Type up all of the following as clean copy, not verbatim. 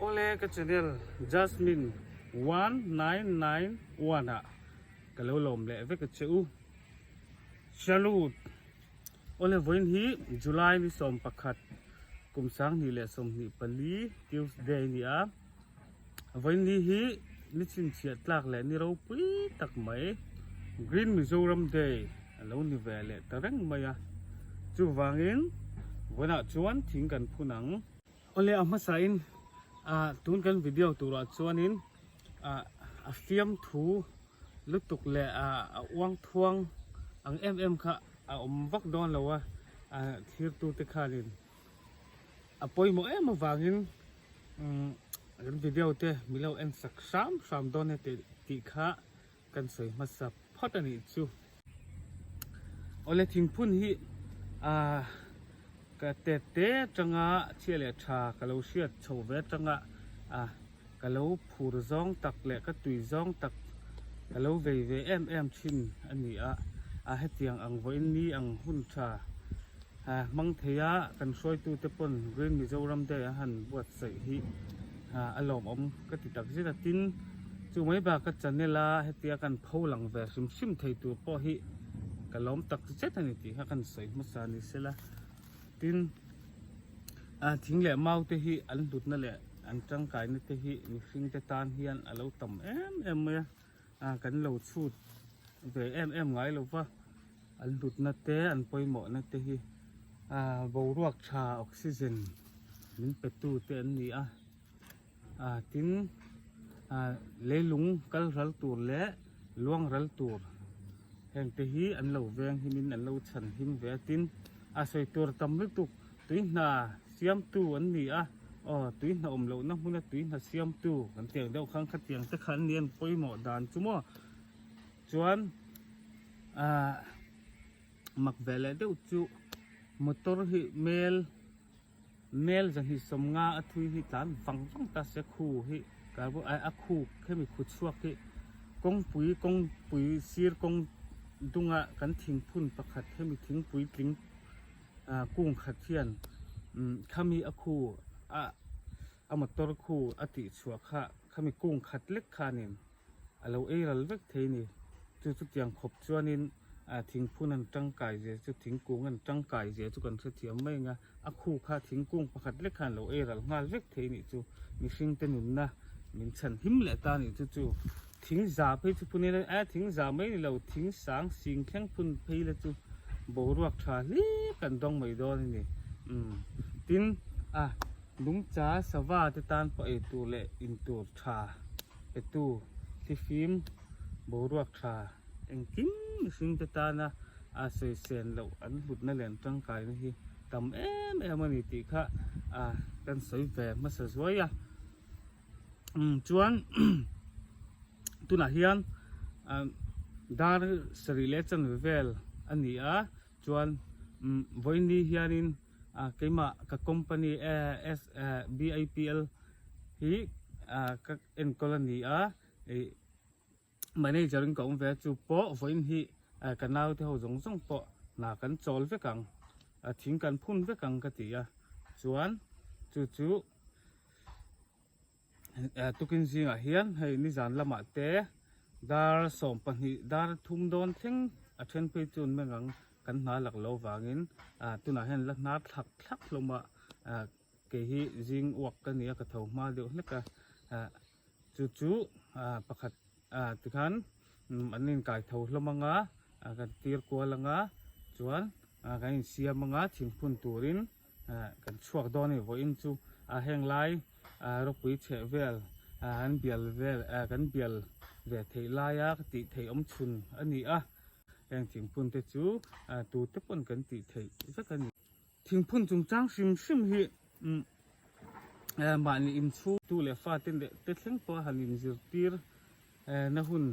Awle ka channel Jasmine 1991 ah ka lo lawm leh vek a che u. Salute. Awle vawiin hi July ni 11 kum 2024 Tuesday a ni a. Vawiin ni hi ni chhinchhiah tlak leh ni ropui tak mai Green Mizoram Day a lo ni ve leh ta reng mai a. Chuvangin vawiinah chuan thing kan phun ang. Awle a hmasain ah tun kan video turah chuanin ah a fiamthu lutuk leh ah a uang thuang ang em em kha a awm vak dawn lo a ah thlirtute khanin a pawimawh em avangin umm kan video te min lo en sak hram hram dawn e tih kha Kan sawi hmasa phawt a nih chu. Awle thingphun hi ah ka tet te atanga chhia leh tha ka lo hriat chho ve atanga ah ka lo phur zawng tak leh ka tui zawng tak ka lo vei ve em em thin a ni a. Ah hetiang ang vawiin ni ang hun tha ah hmang thei a kan hruaitute pawn Green Mizoram Day a han buatsaih hi a lawmawm ka ti tak zet a tin chu mai bak a channel a hetia kan pho lang ve hrim hrim thei tur pawh hi ka lawm tak zet a ni tih kha kan sawi hmasa ni sela tin ah thing leh mau te hi an hlutna leh an tangkaina te hi mihring te tan hian a lo tam em em mai a ah kan lo chhut ve em em ngai lo va an hlutna te an pawimawhna te hi ah boruak tha oxygen min pe tu te an ni a ah tin ah leilung kal ral tur leh luang ral tur heng te hi an lo veng him in an lo chhan him ve a tin a sawi tur tam lutuk tui hna siamtu an ni a aw tui hna awm lohna hmuna tui hna siamtu kan tih ang deuh khan khatiang te kha an ni an pawimawh dan chu maw chuan ah mak ve leh deuh chu motor hi mel mel zahnih sawmnga a thui hi tlan vang vang ta se khu hi a khu hemi khu chhuak hi kawngpui kawngpui sir kawng dunga kan thingphun pakhat hemi thingpui tling ah kung khat hian umm khami a khu a a motor khu a tih chhuah kha khami kung khat lek khanin a lo ei ral vek thei a ni. Chu chutiang khawp chuanin ah thingphun an tangkai zia chu thingkung an tangkai zia chu kan hrethiam mai ang a, a khu kha thingkung pakhat lek khan lo ei ral nghal vek thei a nih chu. Mihring te nunna min chhan him leh ta a nih chu chu thing za phei chu phun ila a thing za mai ni lo thing sang sing thleng phun phei la chu boruak tha hle kan dawng mai dawn a ni. Umm tin a nungcha sava te tan pawh ei tur leh in tur tha. Petu, thlifim, boruak tha engkim mihring te tana a sawisel loh an hlutna leh an tangkaina hi tam em em a ni tih kha kan sawi ve hmasa zuai a. Umm chuan tunah hian dar sarih leh chanve vel a ni a chuan umm vawiin hianin keimah ka company BIPL hi ka enkawl a ni a ih manager in ka awm ve a chu pawh vawiin hi ka naute ho zawng zawng pawh hna kan chawl vek ang a thing kan phun vek ang ka ti a chuan chu chu tukin zingah hian hei nizan lamah te dar 12 dar thum dawn thleng a then phei chu an meng ang kan hna lak lo vangin tunah hian la hnar thlak thlak hlawm a. Kei hi zing uak ka ni a, ka tho hma deuh hlek a, ah chu chu ah pakhat ah tikhan an inkai tho hlawm ang a, ah kan tir kual ang a, chuan ah kan insiam ang a thingphun turin ah kan chhuak dawn a ni vawiin chu ah heng lai ah ropui chheh vel ah an bial vel ah kan bial ve theih laia ka tih theih awm chhun a ni a, heng thingphun te chu ah tute pawn kan tih theih vek a ni. Thingphun chungchang hrim hrim hi mahni inchhung tu leh fate leh te thleng pawh a han inzirtir na hun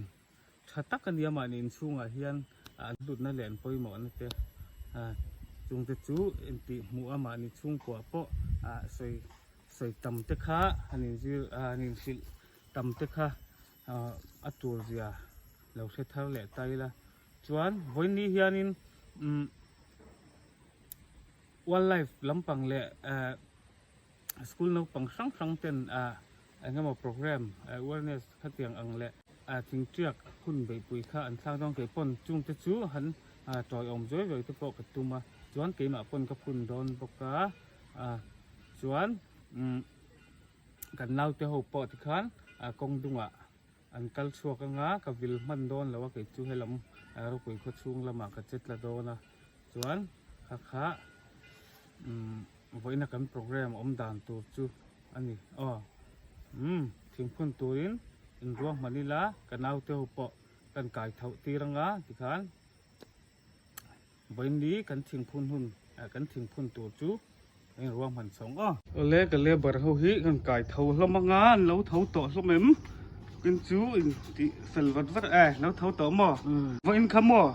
tha tak a nia mahni inchhungah hian an hlutna leh an pawimawhna te chungte chu intih hmuh a mahni chhungkua pawh sawi sawi tam te kha han inzir han inhrilh tam te kha a tur zia lo hre thar leh ta ila chuan vawiin hianin umm. Wildlife lampang leh eh School naupang hrang hrang ten eng emaw program awareness khatiang ang leh thingtiak hun beihpui kha an thlak dawn kei pawn chung te chu han tawiawm zuai zuai te pawh ka tum a chuan keimah pawn ka phun dawn bawk a chuan kan naute ho pawh tikhan kawng dungah an kal chhuak anga ka vil hman dawn lo a kei chu helam ropui khaw chhung lamah ka che tla dawn a chuan kha kha umm vawiina kan program awm dan tur chu a ni aw umm thingphun turin inruahman ila ka naute ho pawh kan kai tho tir anga tikhan. Vawiinni kan thingphun hun kan thingphun tur chu a in ruahman chhawng aw. Awle ka labour ho hi kan kai tho hlawm anga an lo tho tawh hlawm em tin chu in tih fel vat vat e lo tho tawh maw vawiin kha maw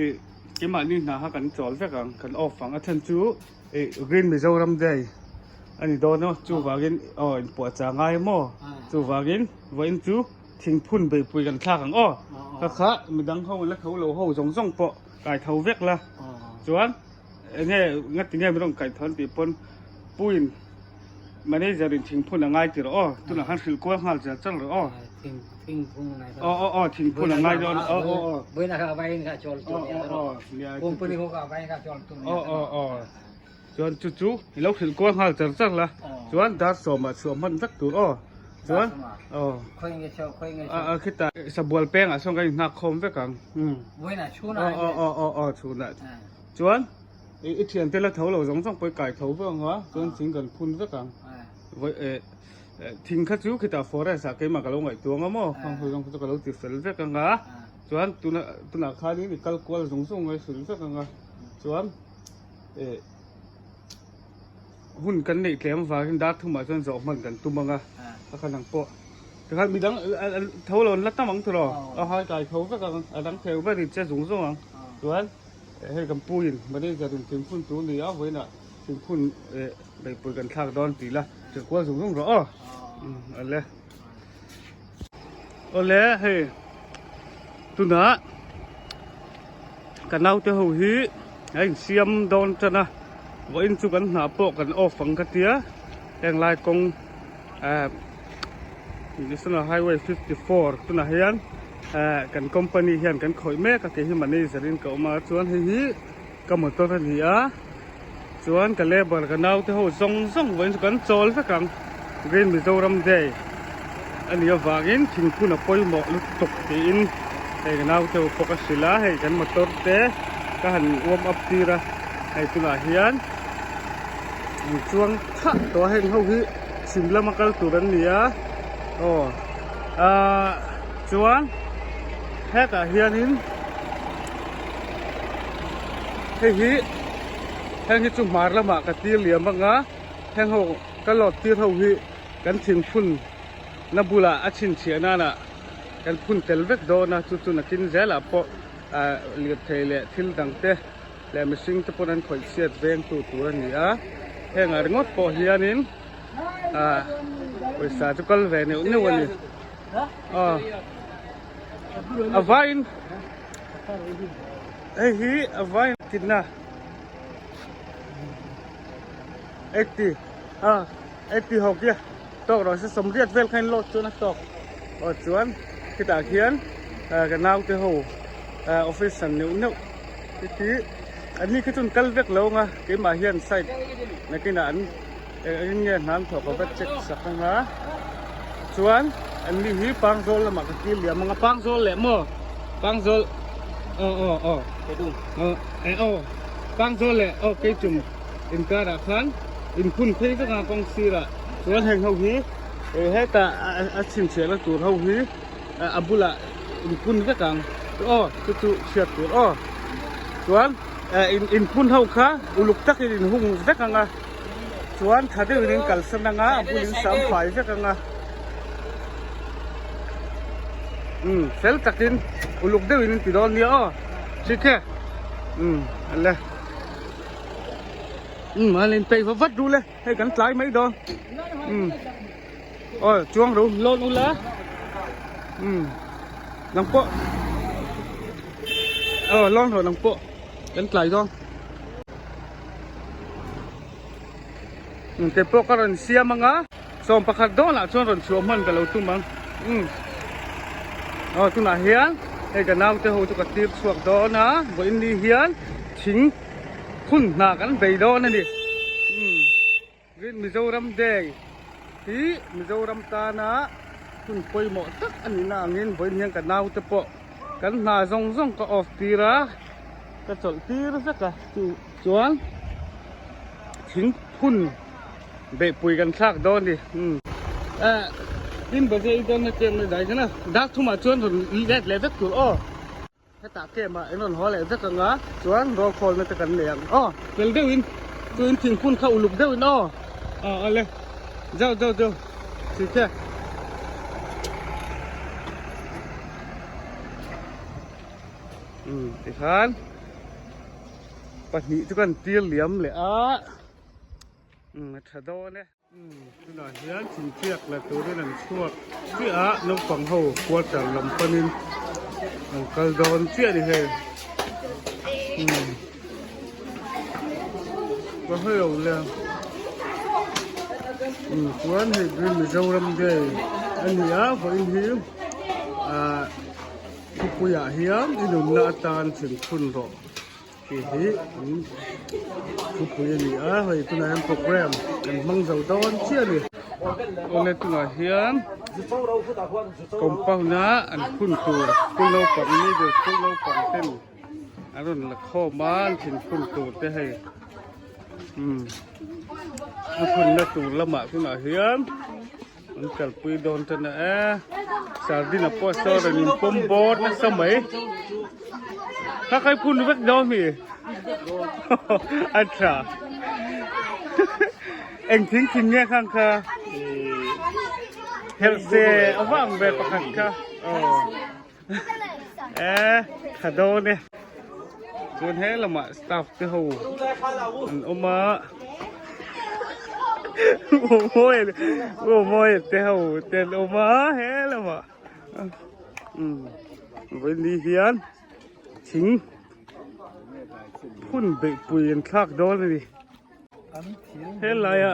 ih keimahni hna kha kan chawl vek ang kan off ang a then chu ih green Mizoram day a ni dawn a chuvangin aw inpuahchah ngai maw chuvangin vawiin chu. Thingphun beihpui kan thlak ang aw. Ka kha midang ho la tho lo ho zawng zawng pawh kai tho vek la. Chuan enge ngati nge min rawn kai tho an tih pawn puiin manager in thingphun a ngai ti rawh aw. Tunah khan hrilh kual nghal char char rawh aw. Aw aw aw thingphun a ngai dawn aw aw aw. Aw aw aw aw aw. Chuan chu chu i lo hrilh kual nghal char char la chuan dar sawmah chhuah hman vek tur aw chuan aw a a khitah sabual pengah sawn kan inghak khawm vek ang aw aw aw aw aw chhunah chuan i i thiante la tho lo zawng zawng pawh i kai tho vek ang a chuan thing kan phun vek ang vawi eh thing kha chu khitah forest ah keimah ka lo ngaihtuah ang a maw khang ho zawng kha chu ka lo ti fel vek ang a chuan tunah tunah khanin i kal kual zung zung a i hrilh vek ang a chuan. Eh hun kan neih tlem avangin dar thumah chuan zawh hman kan tum ang a a khan ang pawh tikhan midang tho lo an la tam ang tiraw a hai kai tho vek ang a dang theu ber in che zung zung ang chuan hei kan pu in manager in thingphun tur ni a vawiinah thingphun eh beihpui kan thlak dawn tih la tirh kual zung zung rawh aw awle awle hei tunah. Ka naute ho hi a insiam dawn tan a vawiin chu kan hnah pawh kan off ang ka tia heng lai kawng eh national highway 54 tunah hian eh kan company hian kan khawih mek a kei hi manager in ka awm a chuan hei hi ka motor a ni a chuan ka labour ka naute ho zawng zawng vawiin chu kan chawl vek ang green mizoram day a nih avangin thingphun a pawimawh lutuk tiin hei ka naute ho pawh ka hrilh a hei kan motor te ka han warm up tir a hei tunah hian an chuang thah tawh a heng ho hi chhim lama kal tur an ni a aw ahh chuan hetah hianin. Hei hi heng hi chu hmar lamah ka tir liam ang a heng ho ka lawt tir ho hi kan thingphun na bulah a chhinchhiah nana kan phun tel vek dawn a chu chu nakin zelah pawh ah lirthei leh thil dang te leh mihring te pawn an khawih chhiat veng tu tur a ni a hengah ringawt pawh hianin ah pawisa chu kal ve neuh neuh a ni aw. A vaiin hei hi a vaiin kitna 80 a 80 ho kia tawk rawh se sawmriat vel kha in load chuan a tawk aw chuan khitah khian ka naute ho office hran neuh neuh te khi an ni khi chu an kal vek lo ang a keimah hian side nakinah an Eng nge hna an thawk a va check sak ang a chuan an ni hi pangzawl lamah ka kir liam ang a pangzawl leh maw pangzawl aw aw aw aw eh aw pangzawl leh aw keichum inkarah khan inphun phei vek ang a kawng sirah chuan heng ho hi eh hetah a chhinchhiahna tur ho hi a bulah inphun vek ang aw chu chu chhiat tur aw chuan eh inphun ho kha uluk takin inhung vek ang a. Chuan tha deuhin in kalsan anga a bul in sam fai vek anga umm fel takin uluk deuhin in ti dawn nia aw thik e umm ale umm an in peih va vat duh le hei kan tlai mai dawn umm aw chuang ro lawn ula umm nang pawh aw lawn rawh nang pawh kan tlai dawn. Kei pawh ka rawn siam ang a, 11 dawnah chuan rawn chhuah hman ka lo tum ang. Umm aw tunah hian hei ka naute ho chu ka tir chhuak dawn a, vawiin ni hian thing phun hna kan bei dawn a ni. Umm Green Mizoram Day hi Mizoram tana hun pawimawh tak a nihna angin vawiin hian ka naute pawh kan hna zawng zawng ka off tir a, ka chawlh tir vek a chu chuan thing phun beihpui kan thlak dawn a ni umm eh tin baje i dawn na kem mai dai khan a dak thumah chuan rawn let leh vek tur aw hetah kem ah in rawn haw leh vek ang a chuan roll call na te kan nei ang aw fel deuhin chuin thingphun kha uluk deuhin aw aw awle jo jo jo chite. Umm tikhan pahnih chu kan tir liam leh a umm a tha dawn e. Umm tunah hian thingthiak la turin an chhuak chiah a naupang ho quarter lam panin an kal dawn chiah a ni hei umm ka hre lo le umm chuan hei Green Mizoram Day a ni a vawiin hi ah. Thupuiah hian i nunna atan thinphun rawh tih hi an thupui a ni a, hei tunah hian program an hmang zo dawn chiah a ni. Awle tunah hian compound a an phun tur school naupang middle school naupang ten an rawn la khawm a an thinphun tur te hei umm a phunna tur lamah tunah hian. An kalpui dawn tan a e sardine pawh saw rawn in pawm bawr nasa mai ka kai phun vek dawn mi a tha eng thing thing nge khang kha herhse a vang ve pakhat kha aw e tha dawn e chuan he lamah staff te ho an awm a mawi mawi te ho te an awm a he lamah umm vawiin hian thing phun beihpui an thlak dawn a ni. Helaia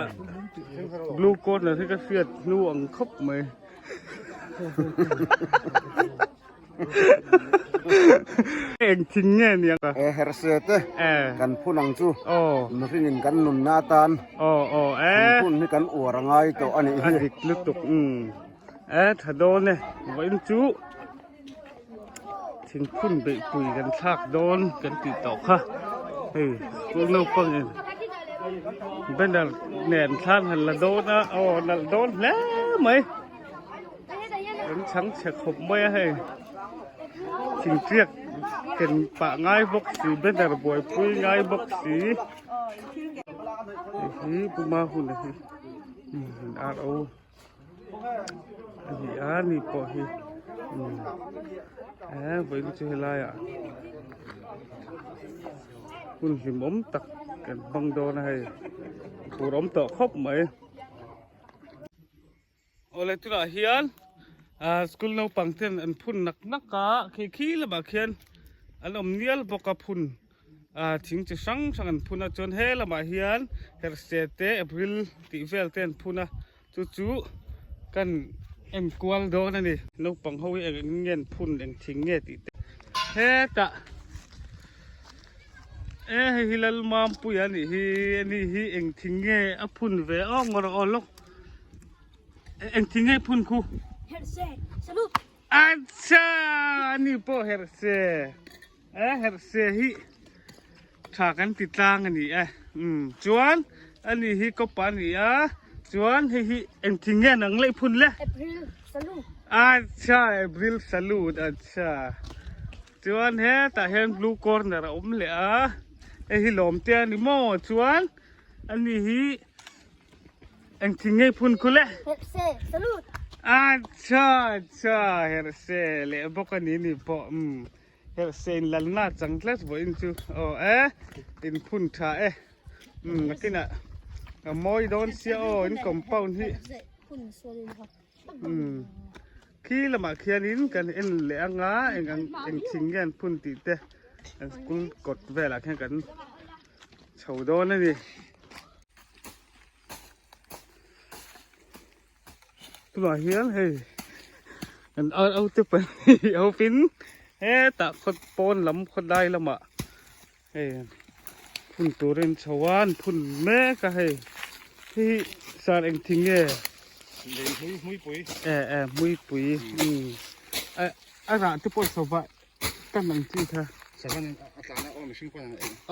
blue corner hi ka hriat hnu ang khawp mai. Eng thing nge ni ang? E herse te kan phun ang chu mihringin kan nunna atan thingphun hi kan uar a ngai tawh a nih hi. A dik lutuk e tha dawn e vawiin chu. Thingphun beihpui kan thlak dawn kan tih tawh kha hei school naupang in banner nen thlan han la dawn a aw nalh dawn hle mai kan chhang chhe khawp mai a hei thingtiak ken pah ngai bawk si banner buaipui ngai bawk si hei hi puma hun a hi ro. A ni a ni pawh hi umm eh vawiin chu helaiah hun hlimawm tak kan hmang dawn a hei tur awm tawh khawp mai. Awle tunah hian ah school naupang ten an phun nak nak a khi khi lamah khian an awm nial bawk a phun. Ah thing chi hrang hrang an phun a chuan he lamah hian herhse te april tih vel te an phun a chu chu kan en kual dawn a ni naupang ho hi eng eng nge an phun eng thing nge tih te hetah e hei hi Lalmampuia a nih hi ani hi eng thing nge a phun ve awk maw rawh aw lawk eng thing nge phun khu herhse salute acha ani pawh herhse. E herhse hi tha kan ti tlang a ni e umm chuan ani hi kawpa a ni a chuan hei hi engthing nge nang leh phun le April salute acha April salute acha chuan hetah hian blue corner a awm leh a hei hi lawm te a ni maw chuan ani hi Engthing ngei phun khu le? Herhse, salute. Acha, acha, herhse leh bawk a ni ni pawh. Um, herhse in lalna chang tlat vawiin chu. Aw e, in phun tha e. Um, nakinah a mawi dawn sia aw in compound hi. Um, khi lamah khianin kan en leh anga eng ang eng thing nge an phun tih te an school kawt velah khian kan chho dawn a ni. Tunah hian hei kan ar au te pahnih hovin hetah khaw pawn lam khaw dai lamah hei phun turin chho a an phun mek a hei hei hi sar eng thing nge eh eh hmuipui umm a rah te pawh sava Kan ang chi kha.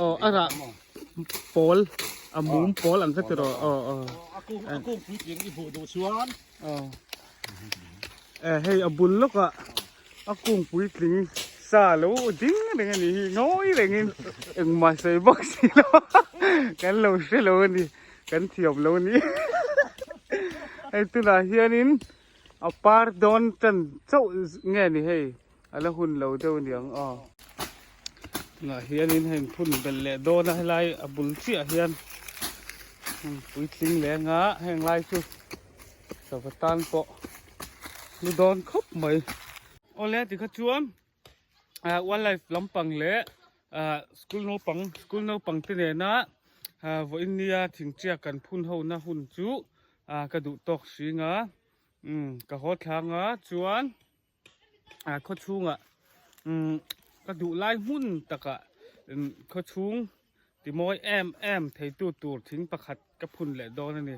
Aw a rah pawl a mum pawl ang kha ti rawh aw aw. A kung puitling i hmuh duh chuan. Aw eh hei a bul lawkah a kung puitling sa lo ding reng a nih hi ngawi rengin engmah sawi bawk si lo kan lo hre lo a ni kan thiam lo a ni hei tunah hianin a par dawn tan chauh nge ni hei. A la hun lo deuh aniang aw. Tunah hianin heng phun belh leh dawn a helai a bul chiah hian puitling leh anga heng lai chu sava tan pawh hlu dawn khawp mai. Awle tikha chuan ah wildlife lampang leh ah school naupang school naupang te nena ah vawiin nia thingṭiak kan phun ho na hun chu ah ka duh tawk hring a umm ka haw thlang a chuan. ah khaw chhungah umm ka duh lai hmun takah umm khaw chhung ti mawi em em thei tu tur thing pakhat ka phun leh dawn a ni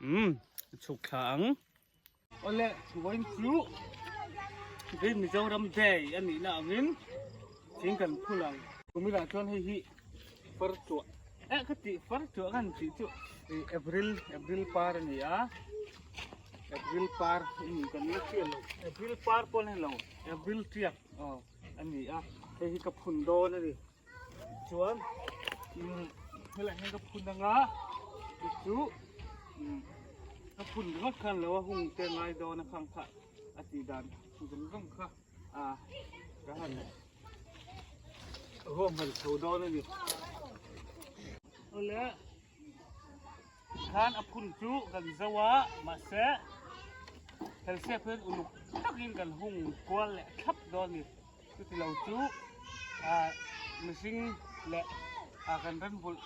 umm chhuk thla ang. Awle vawiin chu Green Mizoram Day a nihna angin thing kan phun ang. Kumilah chuan hei hi far tuah eh ka tih far tuah ka han tih chu ih April April par a ni a. April par in kan la hriat loh April par pawh a ni lo April tiak aw a ni a hei hi ka phun dawn a ni chuan umm helaiah hian ka phun anga chu chu umm ka phun ringawt khan lo a hung te ngai dawn a khang kha a tih dan zawng zawng kha a ka han ruahman chho dawn a ni awle. Khan a phun chu kan zo a, mahse Helsep hian uluk takin kan hung kual leh thlap dawn a ni. Chuti lo chu ah mihring leh ah kan ram vulh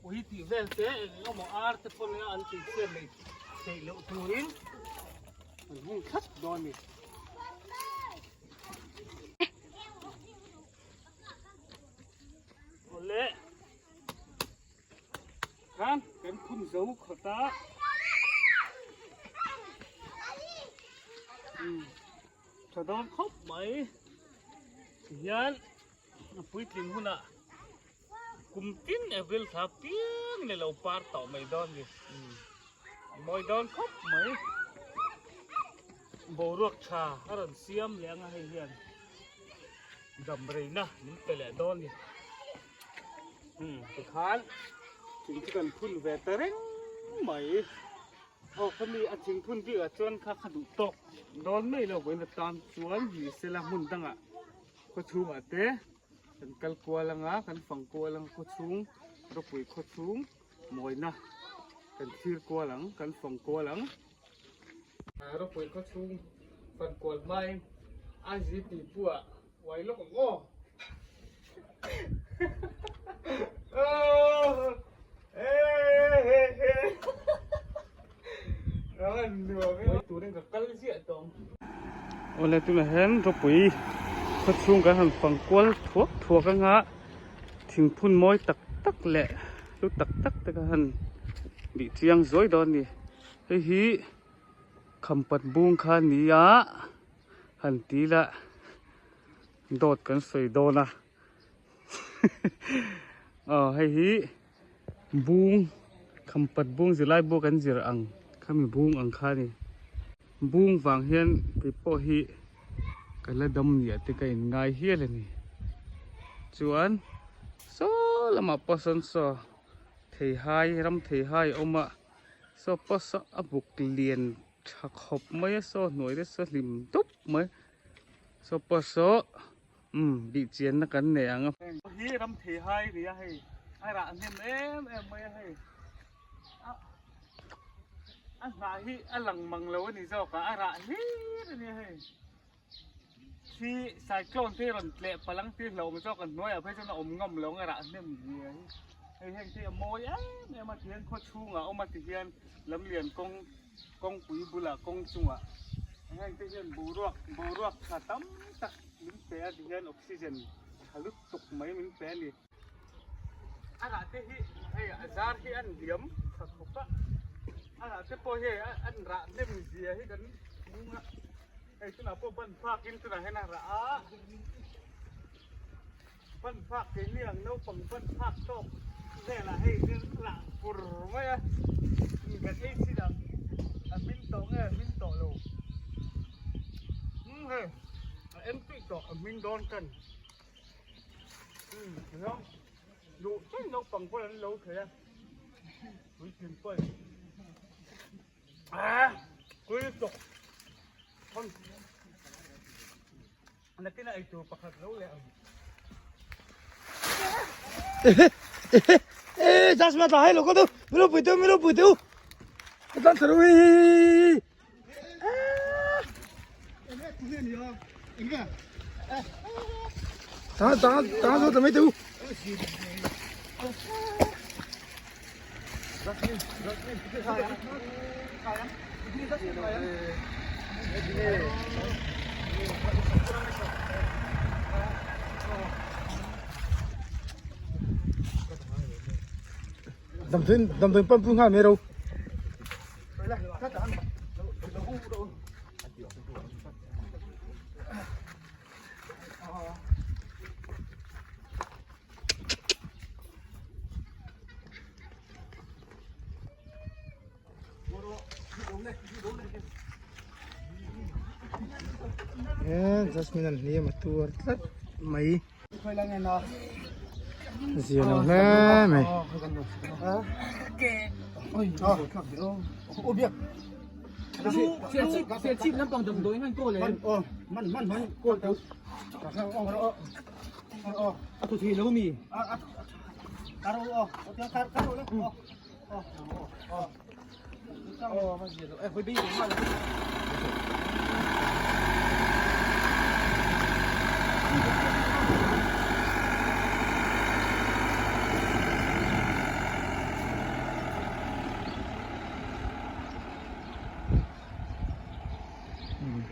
ui tih vel te eng emaw ar te pawh nia an tih chhiat leh theih loh turin kan hung thlap dawn a ni. Awle. Khan kan phun zo khawt a. Tha dawn khawp mai. Tihian a puitling hunah kum tin April thla piang in a lo par tawh mai dawn ni. A mawi dawn khawp mai. Boruak tha a rawn siam leh anga hei hian dam reina min pe leh dawn ni. Umm tikhan thing chu kan phun ve ta reng mai aw khami a thing phun bik ah chuan kha kha duh tawk dawn mai lo vawiin atan chuan ni sela hmun dangah khaw chhungah te kan kal kual anga kan fang kual anga khaw chhung ropui khaw chhung mawina kan thlir kual ang kan fang kual ang. Ropui khaw chhung fan kual hmain IGP pu ah uai lawk ang aw. Awle tunah hian ropui khaw chhung kan han fang kual thuak thuak anga thingphun mawi tak tak leh hlu tak tak te kha han bih chiang zuai dawn a ni. Hei hi khampat bung kha a ni a han ti ila dawt kan sawi dawn a aw hei hi bung khampat bung zirlai bu kan zir ang khami bung ang kha a ni bung vang hian kei pawh hi ka la dam ni ah te ka in ngai hial a ni chuan saw lamah pawh sawn saw theihai ram theihai a awm a. Saw pawh saw a buk lian tha khawp mai a saw hnuai te saw hlim dup mai saw pawh saw umm bih chian na kan nei ang a. Hi ram thei hai a ni a hei a rah hnem em em mai a hei a a hnah hi a lang mang lo a ni zawk a a rah hlir a ni a hei khi cyclone te hi rawn tleh palh ang tih hlauhawm zawk a hnuaiah phei chuan a awm ngam lo ang a rah hnem zia hi. Hei heng te a mawi em em a tihian khaw chhungah a awm a tihian lamlian kawng kawngpui bulah kawng chungah heng te hian boruak boruak tha tam tak min pe a tihian oxygen tha lutuk mai min pe a ni. A rah te hi hei a zar hi an hliam tha khawp a, a rah te pawh hei an rah hnem zia hi kan hmung a, hei tunah pawh ban phak in tunah hian a rah a, ban phak keini ang naupang ban phak tawk velah hei hian rah fur mai a, kan ei chin ang a hmin tawh nge a hmin tawh lo, umm hei a empty tawh a hmin dawn tan. Duh chiah naupang pawh an lo thei a puitling pawh in ah kui tawk hawn nakin a eitur pakhat lo leh ang. Ê, Jasmine tla hai lo ko tu, mi lo pui teu, mi lo pui teu. Tlan thar ui. Tang tang tang zo tamai teu. Damdawiin damdawiin pan pui nghal mai ro. Jasmine an hliam a tuar tlat mai. Zia lo hle mai.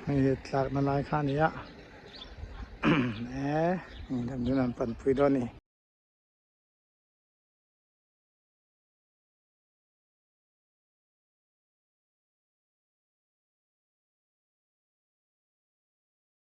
Hei hi tlakna lai kha a ni a eh damdawiin an panpui dawn a ni.